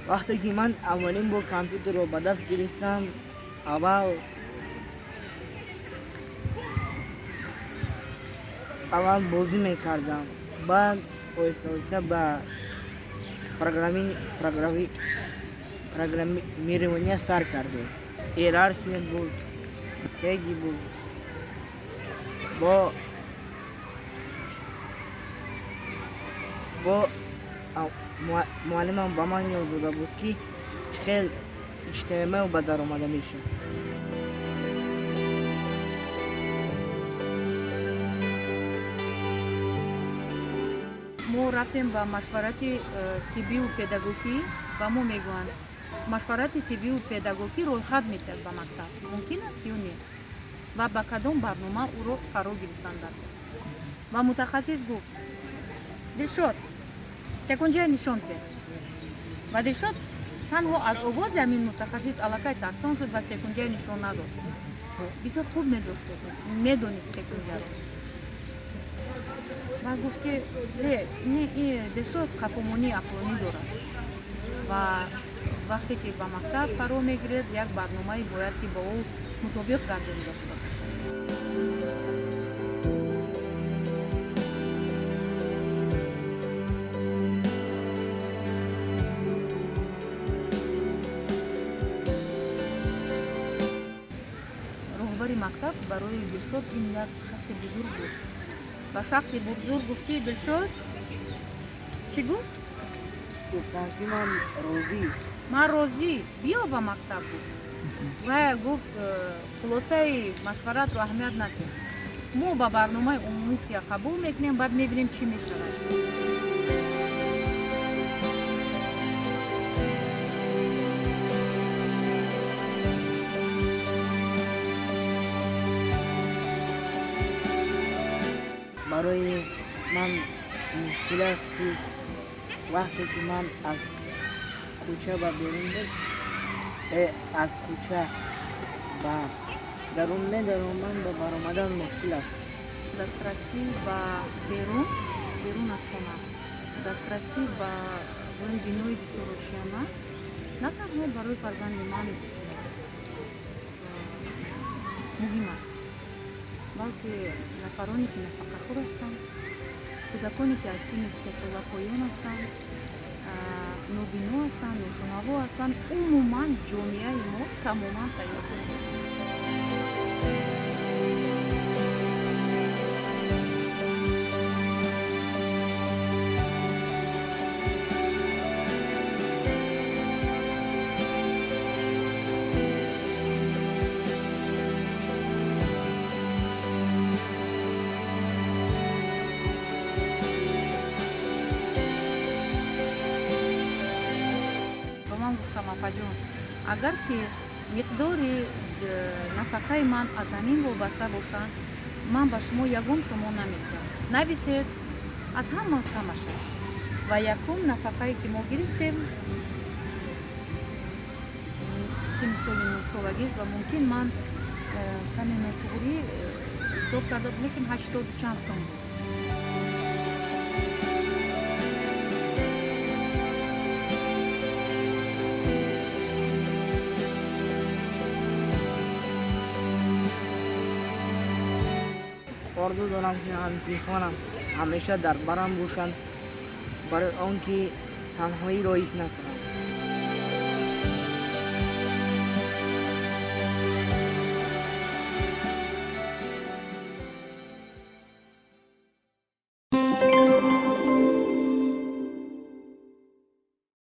Вақте ки ман аввалин бор компютерро ба даст гирифтам, аввал бозӣ мекардам, баъд оҳиста оҳиста ба программирования сар кардем. Иерархия буд, теги буд, бо муаллимам ба ман ёд дода буд, ки хел HTML ба дар омада мешавад. Мо рафтем ба машварати тиббию педагогӣ ва мо мегӯянд, машварати тиббию педагогӣ рӯйхат метиҳад ба мактаб, мумкин аст ё не, ва ба кадом барнома ӯро фаро гирифтан дар. Ва мутахассис гуфт: «Дилшод, секунҷая нишон деҳ». Ва Дилшод танҳо аз овози ҳамин мутахассис аллакай тарсон шуд ва секунҷая нишон надод. Бисёр хуб медошт, медонист секунҷаро. Ва гуфт, ки не, Дилшод қафомонии ақлонӣ дорад ва вақте ки ба мактаб фаро мегиред, як барномае бояд, ки ба ӯ мутобиқ гардонида шуда бошад. Роҳбари мактаб барои Дилшод ин як шахси бузург буд ва шахси бузург гуфт, ки Дилшод чӣ гуфт? Гуфтам, ки ман розӣ. Ман розӣ, биё ба мактаб, гуфт. Ва гуфт: «Хулосаи машваратро аҳамият надиҳ, мо ба барномаи умумӣ қабул мекунем, баъд мебинем, чӣ мешавад». Барои ман мушкил аст, ки вақте ки ман аз кӯча ба берун буд, аз кӯча ба дарун медаромам, ба баромадан мушкил аст. Дастрасӣ ба берун аз хона, дастрасӣ ба гӯем бинои бисёрошиёна на танҳо барои фарзанди ман муҳим аст, балки нафароне, ки нафақахӯр ҳастанд, кӯдаконе, ки аз синни 3 сола поён ҳастанд, нобино ҳастанд, ношунаво ҳастанд, умуман ҷомеаи мо тамоман тайёр нест. Ба ман гуфтам: «Апаҷон, агар ки миқдори нафақаи ман аз ҳамин вобаста бошад, ман ба шумо ягон сомон наметиҳам, нависед аз ҳама камаша». Ва якум нафақае, ки мо гирифтем, синни соли 9-солагиш, ва мумкин ман каме нотуғрӣ ҳисоб карда, лекин 80 чанд сом буд. Орзу дорам, ки ҳамсинфонам ҳамеша дар барам бошанд, барои он ки танҳоиро ҳис накунам.